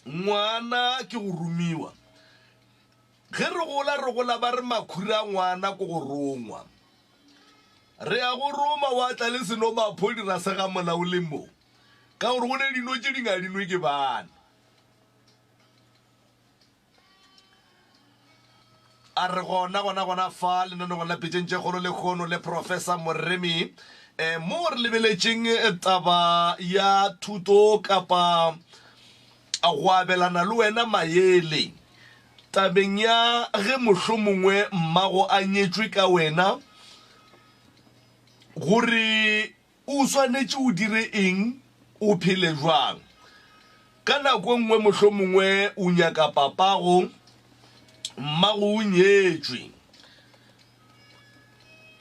Ngwana ke go romiwa. Ge re gola re gola ba re makhura a ngwana ke go rongwa. Re a go roma wa tla le senomaphodi ra sega molao le mo. Ka gore go ne dino tše dingwe ga di nwe ke bana. A re gona gona gona fa lenanegong la Pitšeng tše Kgolo lehono le Professor Moremi eh, mo re lebeletšeng eh, taba ya thuto kapa go abelana le wena maele tabeng ya ge mohlomongwe mmago a nyetšwe ka wena gore O swanetše o dire eng? O phele bjang? Ka nako e nngwe mohlomongwe o nyaka papago, mmago o nyetšwe.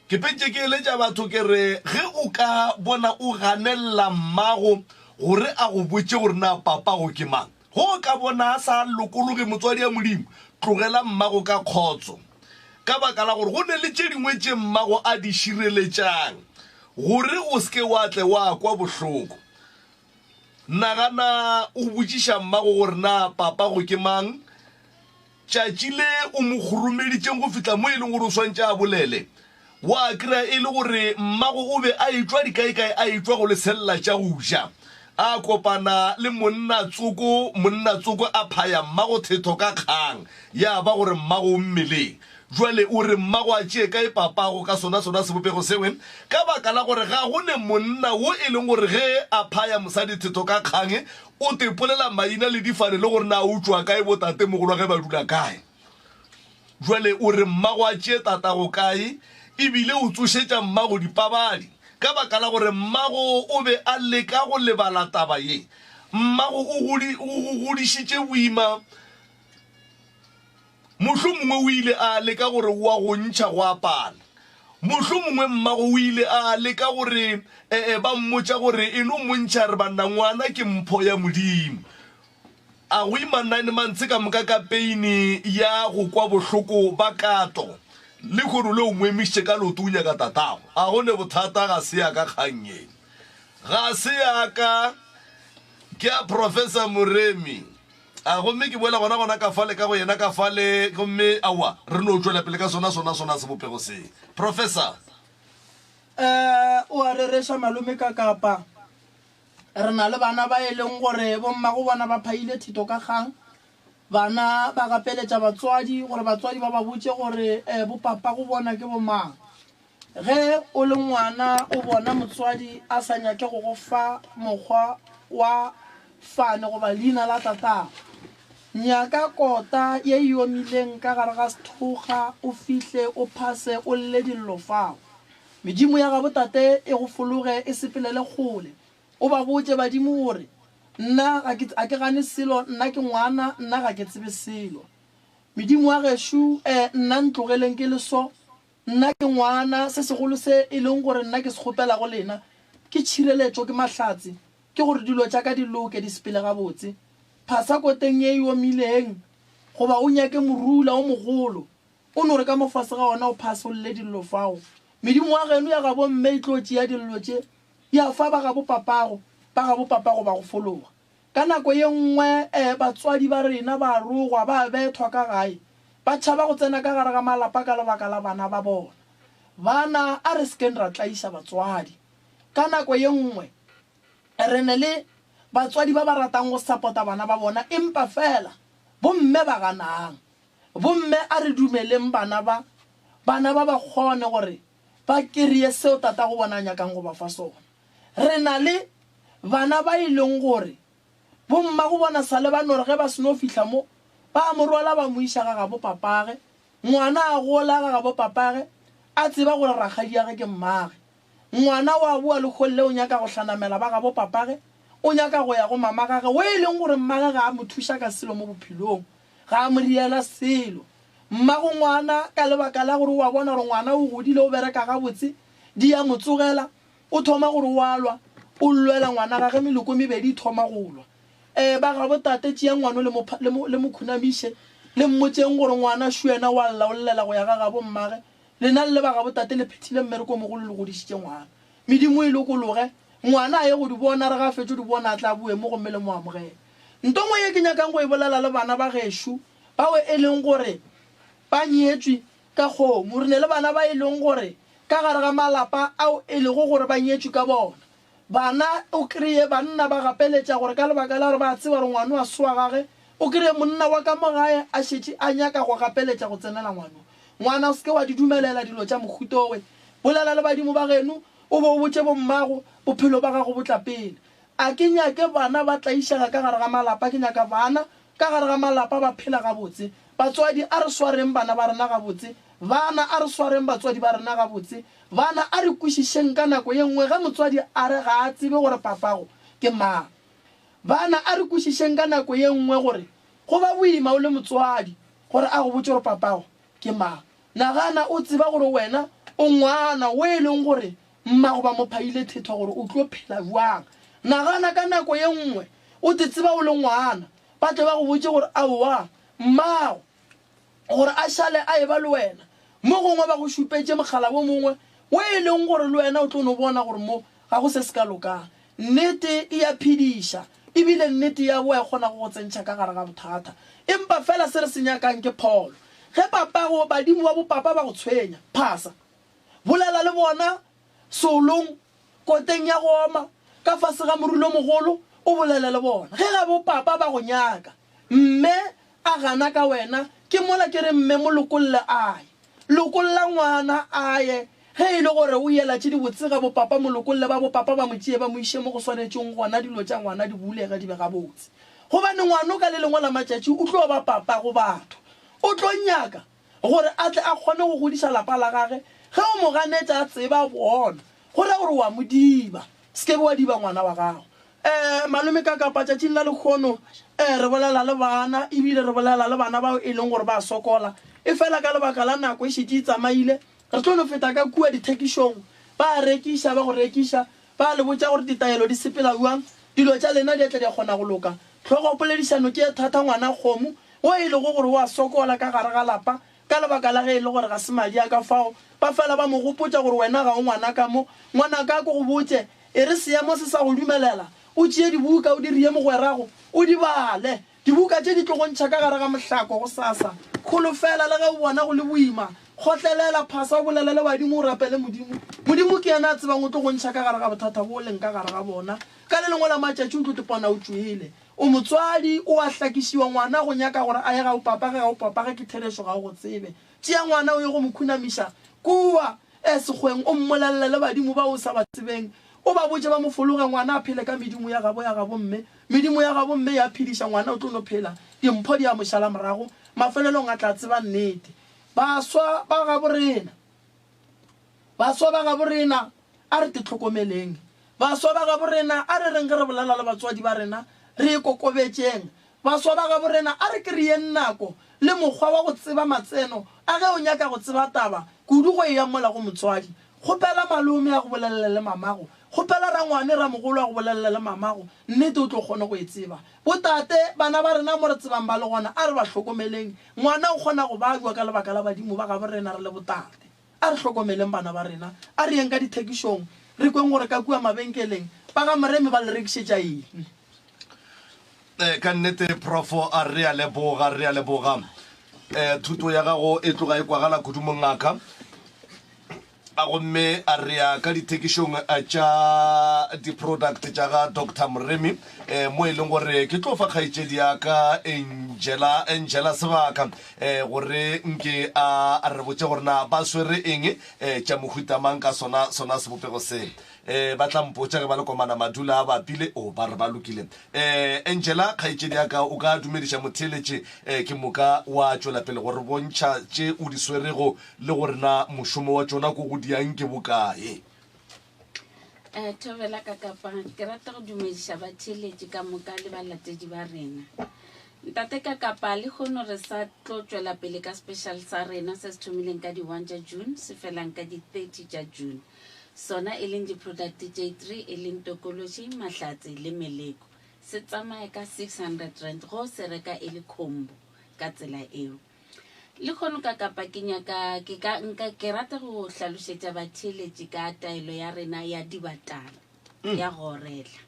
Ke pentše ke eletša batho ke re ge o ka bona o ganelela mmago gore a go botše gore na papago ke mang, ge o ka bona a sa lokologe motswadi ya Modimo, tlogela mmago ka kgotso. Ka baka la gore go ne le tše dingwe tše mmago a di šireletšang gore o se ke wa tle wa kwa bohloko. Nagana o botšiša mmago gore na papago ke mang tšatši le o mo kgoromeditšeng go fihla mo e leng gore o swantše a bolele. Wa kry-a e le gore mmago o be a etšwa dikaekae a etšwa go le selela tša go ja. A kopana le monna tsoko, monna tsoko a phaya mmago thetho ka kgang, ya ba gore mmago o mmeleng. Jwale o re mmago a tšee kae papago ka sona sona sebopego sewe? Ka baka la gore ga go ne monna wo e leng gore ge a phaya mosadi thetho ka kgang o tepolela maina le difane le gore na o tšwa kae bo tatemogolwa ge ba dula kae. Bjale o re mmago a tšee tatago kae? E bile o tsošetša mmago dipabadi ka baka la gore mmago o be a leka go lebala taba ye. Mmago o go godišitše boima. Mohlomongwe o ile a leka gore o a go ntšha go a pala. Mohlomongwe mmago o ile a leka gore ee ba mmotša gore e no mo ntšha re banna ngwana ke mpho ya Modimo. A go ima nine months ka moka ka peini ya go kwa bohloko ba kato. Lehono le o mo emišitše ka leoto o nyaka tatago. A go ne bothata ga se ya ka kgang ye. Ga se ya ka ke ya Professor Moremi. A gomme ke boela gona gona ka fale ka go yena ka fale gomme aowa re no tšwela pele ka sona sona sona sebopego se. Professor. Eh, o a rereša malome ka kapa. Re na le bana ba e leng gore bommago bona ba phaile thito ka kgang. Bana ba gapeletša batswadi gore batswadi ba ba botše gore bopapago bona ke bomang. Ge o le ngwana o bona motswadi a sa nyake go go fa mokgwa wa fane goba leina la tatago, nyaka kota ye e omileng ka gare ga sethokga o fihle o phase o lle dillo fao. Medimo ya gabo tate e go fologe e sepelele kgole. O ba botše badimo o re, Nna ga ke, ga ke gane selo, nna ke ngwana, nna ga ke tsebe selo. Medimo wa gešo, e, nna ntlogeleng ke le so, nna ke ngwana, se segolo se e leng gore nna ke se kgopela go lena, ke tšhireletšo, ke mahlatse, ke gore dilo tša ka di loke, di sepele gabotse. Phasa koteng ye e omileng, goba o nyake morula o mogolo, O no re ka mo fase ga ona o phasolle dillo fao. Medimo wa geno ya gabo mme e tlo tšea dillo tše, ya fa ba gabo papago, ba gabo papago ba go fologa. Ka nako ye nngwe batswadi ba rena ba a rogwa, ba a bethwa ka gae, ba tšhaba go tsena ka gare ga malapa ka lebaka la bana ba bona. Bana, a re se keng ra tlaiša batswadi. Ka nako ye nngwe re ne le batswadi ba ba ratang go sapota bana ba bona empa fela bomme ba ganang. Bomme a re dumeleng bana ba, bana ba ba kgone gore ba kereye seo tatago bona a nyakang go ba fa sona. Re na le bana ba e leng gore bommago bona sa le ba no re ge ba seno fihla mo, ba a mo rwala ba mo iša ga gabo papage. Ngwana a gola ga gabo papage a tseba gore rakgadiage ke mmage. Ngwana o a boa leholle o nyaka go hlanamela ba gabo papage, o nyaka go ya go mamagage wo e leng gore mmage ga a mo thuša ka selo mo bophelong. Ga a mo riela selo. Mmago ngwana, ka lebaka la gore o a bona gore ngwana o godile, o bereka gabotse, di a mo tsogela, o thoma gore o a lwa, o lwela ngwana gage, meloko e mebedi e thoma go lwa. Ee, ba gabo tate, tšeang ngwano le mo, le mo, le mo khunamiše, le mmotšeng gore ngwana šo yena o a lla, o llela go ya ga gabo mmage. Lena le le ba gabo tate le phethile mmereko o mogolo, le godišitše ngwana. Medimo e lokologe. Ngwana a ye go di bona, re ge a fetše go di bona a tle a boe mo gomme le mo amogele. Nto nngwe ye ke nyakang go e bolela le bana ba gešo bao e leng gore ba nyetšwe ka kgomo, re ne le bana ba e leng gore ka gare ga malapa ao e lego gore ba nyetšwe ka bona. Bana o kreye banna ba gapeletša gore ka lebaka la gore ba tseba gore ngwano a se wa gage, o kreye monna wa ka mo gae a šetše a nyaka go gapeletša go tsenela ngwano. Ngwana o se ke wa di dumelela dilo tša mohuta owe. Bolela le badimo ba geno o be o botše bommago, bophelo ba gago bo tla pele. A ke nyake bana ba tlaišega ka gare ga malapa, ke nyaka bana ka gare ga malapa ba phela gabotse. Batswadi a re swareng bana ba rena gabotse, bana a re swareng batswadi ba rena gabotse, bana a re kwešišeng ka nako ye nngwe ge motswadi a re ga a tsebe gore papago ke mang. Bana a re kwešišeng ka nako ye nngwe gore go ba boima o le motswadi gore a go botše gore papago ke mang. Nagana o tseba gore wena o ngwana wo e leng gore mmago ba mo phaile thetho gore o tlo phela bjang. Nagana ka nako ye nngwe o te tseba o le ngwana ba tle ba go botše gore aowa mmago gore a šale a eba le wena. Mo gongwe ba go šupetše mogala wo mongwe wo e leng gore le wena o tlo no bona gore mo ga go se se ka lokang. Nnete e a phediša, e bile nnete ya boa e kgona go go tsentšha ka gare ga bothata. Empa fela se re se nyakang ke pholo. Ge papago, badimo ba bopapa ba go tshwenya, phasa. Bolela le bona, seolong, koteng ya go oma, ka fase ga morula o mogolo, o bolele le bona. Ge ga bopapa ba go nyaka, mme a gana ka wena, ke mola ke re mme mo lokolle a ye. Lokolla ngwana a ye. Ge e le gore o yela tše dibotse ga bopapa, mo lokolle ba bopapa ba mo tšee ba mo iše mo go swanetšeng gona dilo tša ngwana di bulege di be gabotse. Gobane ngwano ka le lengwe la matšatši o tlo ba papa go batho. O tlo nyaka gore a tle a kgone go godiša lapa la gage. Ge o mo ganetša a tseba bona, go ra gore o a mo diba. Se ke be wa diba ngwana wa gago. Eh, malome ka kapa tšatšing la lekgono eh, re bolela le bana ebile re bolela le bana bao e leng gore ba sokola. Efela ka lebaka la nako e šetše e tsamaile, re tlo no feta ka kua dithekišong. Ba a rekiša, ba go rekiša, ba le botša gore ditaelo di sepela bjang, dilo tša lena di a tla di a kgona go loka. Hlogopoledišano ke e thata ngwana kgomo wo e lego gore o a sokola ka gare ga lapa ka lebaka la ge e le gore ga se madi a ka fao ba fela ba mo gopotša gore wena ga o ngwanaka mo. Ngwanaka ko go botše, e re seemo se sa go dumelela, o tšee dibuka o di rie mogwerago, o di bale. Dibuka tše di tlo go ntšha ka gare ga mohlako gosasa. Holofela le ge o bona go le boima. Kgotlelela, phasa o bolele le badimo o rapele Modimo. Modimo ke yena a tsebang o tlo go ntšha ka gare ga bothata bo o leng ka gare ga bona. Ka le lengwe la matšatši o tlo tepona o tšwele. O motswadi, o a hlakišiwa, ngwana go nyaka gore a ye ga bopapage, ga bopapage ke therešo ga o go tsebe. Tšea ngwana o ye go mo khunamiša kua e sekgweng o mmolelele le badimo bao o sa ba tsebeng, o ba botše ba mo fologe, ngwana a phele ka medimo ya gabo ya gabo mme. Medimo ya gabo mme ya phediša ngwana o tlo no phela, dimpho di a mo šala morago, mafelelong a tla tseba nnete. Baswa ba gabo rena. Baswa ba gabo rena, a re tihlokomeleng. Baswa ba gabo rena, a re reng ge re bolela le batswadi ba rena, re ikokobetšeng. Baswa ba gabo rena, a re kreyeng nako le mokgwa wa go tseba matseno a ge o nyaka go tseba taba, kudu go eya mola go motswadi. Kgopela malome a go bolelele le mamago. Kgopela rangwane, ramogolo a go bolelele le mamago. Nnete o tlo kgona go e tseba. Botate, bana ba rena mo re tsebang ba le gona, a re ba hlokomeleng. Ngwana o kgona go babja ka lebaka la badimo ba gabo rena re le botate. A re hlokomeleng bana ba rena. A re yeng ka dithekišong, re kweng gore ka kua mabenkeleng ba ga Moremi ba le rekišetša eng. Eh, ka nnete profo a re a leboga, re a leboga. Eh, thuto ya gago e tloga e kwagala kudu mongaka. A gomme a re ya ka dithekišong eh, tša di-product tša ga Doctor Moremi eh, mo e leng gore ke tlo fa kgaetšedi ya ka Angela, Angela sebaka eh, gore nke a a re botše gore na ba swere eng eh, tša mohuta mang ka sona sona sebopego se. Eh, ba tla mpotša ge ba le komana madula a bapile o ba re ba lokile. Eh, Angela kgaetšedi ya ka o ka dumediša motheeletši eh, ke moka wa tšwela pele go re bontšha tše o di swerego le gore na mošomo wa tšona ko go diang ke bokae. Eh, thobela ka kapa ke rata go dumediša batheeletši ka moka le balatedi ba rena. Ntate ka kapa lehono re sa tlo tšwela pele ka special sa rena se se thomileng ka di-1 tša June se felang ka di-30 tša June. Sona e leng di-product tše 3 e leng tokološi, mahlatse le meleko. Se tsamaya ka 600 rand go se reka e le combo ka tsela eo. Lehono ka kapa ke nyaka ke ka nka ke rata go hlalošetša batheeletši ka taelo ya rena ya dibatana. ya go orela.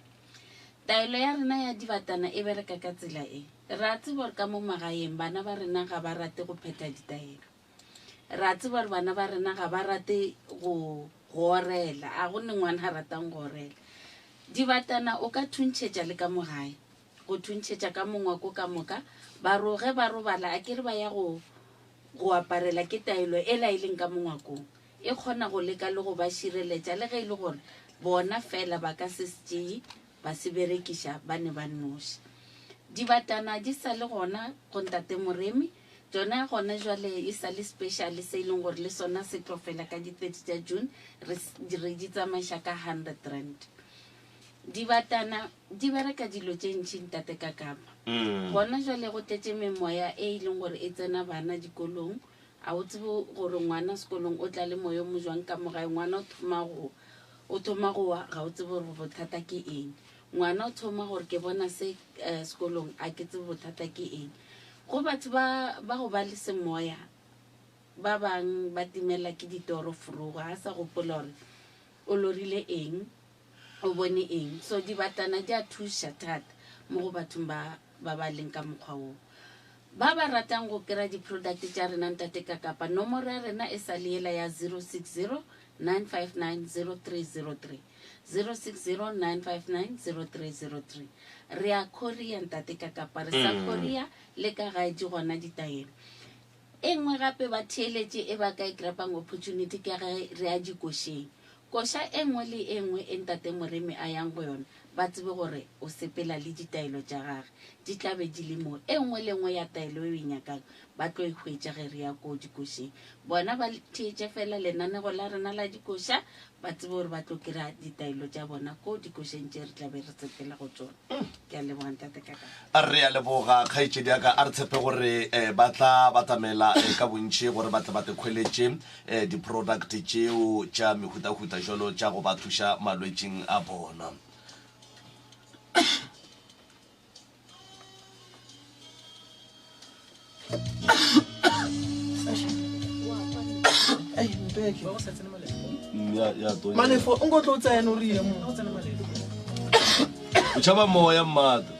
Taelo ya rena ya dibatana e bereka ka tsela e. Re a tseba gore ka mo magaeng bana ba rena ga ba rate go phetha ditaelo. Re a tseba gore bana ba rena ga ba rate go go orela. A go ne ngwana a ratang go orela. Dibatana o ka thuntšhetša le ka mo gae. Go thuntšhetša ka mongwako ka moka. Ba ro ge ba robala a ke re ba ya go go aparela ke taelo ela e leng ka mongwakong. E kgona go leka le go ba šireletša le ge e le gore bona fela ba ka se se tšee ba se berekiša ba ne ba nnoši. Dibatana di sa le gona go Ntate Moremi, tšona gona jwale e sa le special se e leng gore le sona se tlo fela ka di 30 tša June, re, re di tsamaiša ka 100 rand. Dibatana di bereka dilo tše ntši Ntate Kakapa. Gona jwale go tletše memoya e e leng gore e tsena bana dikolong, A o tsebe gore ngwana sekolong o tla le moyo mo jwang ka mo gae? Ngwana o thoma go o thoma go wa, ga o tsebe gore bothata ke eng. Ngwana o thoma gore ke bona se eh, sekolong, a ke tsebe bothata ke eng. Go batho ba ba go ba le semoya, ba bang ba timela ke ditoro forogo, ga a sa gopola gore o lorile eng, o bone eng. So dibatana di a thuša thata mo go bathong ba ba ba leng ka mokgwa woo. Ba ba ratang go kry-a di-product tša rena Ntate Kakapa, nomoro ya rena e sa le yela ya 060 959 0303. 060 959 0303. Re a courier Ntate Kakapa, re sa courier le ka gae di gona ditaelo. E nngwe gape ba theeletše e ba ka e grabang opportunity ke ge re ya dikošeng. Koša e nngwe le e nngwe e Ntate Moremi a yang go yona, ba tsebe gore o sepela le ditaelo tša gage. Di tla be di le moo. E nngwe le nngwe ya taelo e o e nyakang, ba tlo e hwetša ge re ya koo dikošeng. Bona ba theetše feela lenanego la rena la dikoša, ba tsebe gore ba tlo kry-a ditaelo tša bona koo dikošeng tše re tla be re sepela go tšona. Ke a leboga, Ntate Kakapa. A re a leboga, kgaetšedi ya ka. A re tshepe gore ba tla batamela ka bontši gore ba tle ba tekhweletše di-product tšeo tša mehutahuta jalo tša go ba thuša malwetšing a bona. Malefo o nko tlo tsena o re ye mo. O tšhaba moya mmata.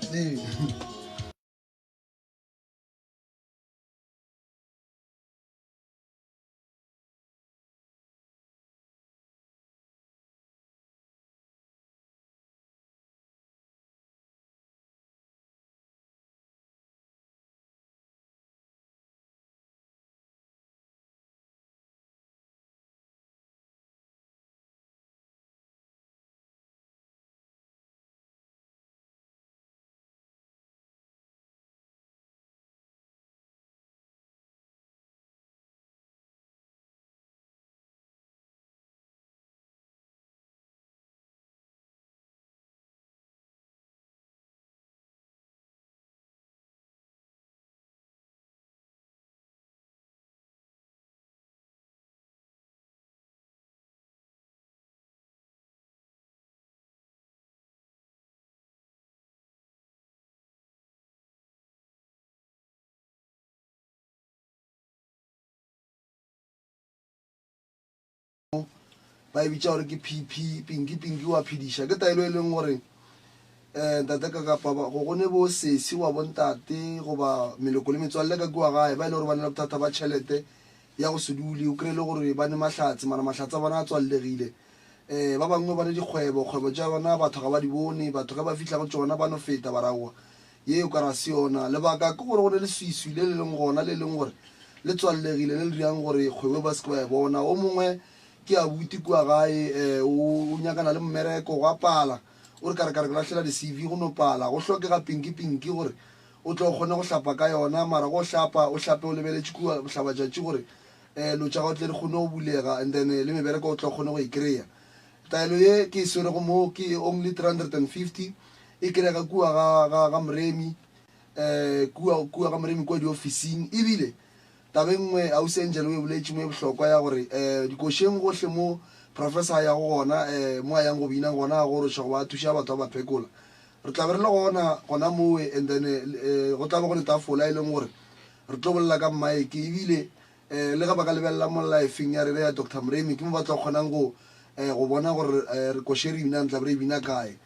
Ba e bitša gore ke PP, Pinki Pinki wa phediša. Ke taelo e leng gore um ntate ka kapa go go ne bo sesi goba bontate goba meloko le metswalle ka kua gae ba e le gore ba na le bothata ba tšhelete ya go se dule. O kry-e le gore ba ne mahlatse mara mahlatse a bona a tswallegile. Um ba bangwe ba ne dikgwebo, kgwebo tša bona batho ga ba di bone, batho ge ba fihla go tšona ba no feta ba re aowa ye o ka ra se yona. Lebaka ke gore go ne leswiswi le le leng gona le leng gore le tswallegile le le dirang gore kgwebo ba se ke ba e bona. O mongwe ke abuti kua gae um o nyakana le mmereko go a pala, o re ka re ka re ke lahlela di-C_V go no pala. Go hlokega pinki-pinki gore o tle o kgone go hlapa ka yona, mara go hlapa o hlape o lebeletše kua bohlabatšatši gore um lo tša gago tle di kgone go bulega and then le mebereko o tle o kgone go e kry-a. Taelo ye ke e swerego mo ke only 350, e kry-ega kua ga, ga, ga Moremi, um kua, kua ga Moremi kua diofising. Ebile taba e nngwe Ausi Angel o e boletše mo e bohlokwa ya gore um dikošeng gohle mo Professor a yago gona, um mo a yang go bina gona a goroša goba a thuša batho a ba phekola, re tla be re le gona gona mowe and then um go tla be go le tafola e leng gore re tlo bolela ka mmaeke. Ebile um le ge ba ka lebelela mo life-eng ya rena ya Doctor Moremi ke mo ba tlo kgonang go. um go bona gore um re koše re binang tla be re e bina kae.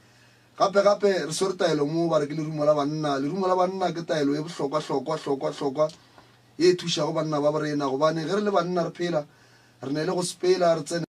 Gape gape re swere taelo mo ba re ke lerumo la banna. Lerumo la banna ke taelo ye bohlokwa hlokwa hlokwa hlokwa ye e thušago banna ba borena gobane ge re le banna re phela re ne le go sepela re tsene.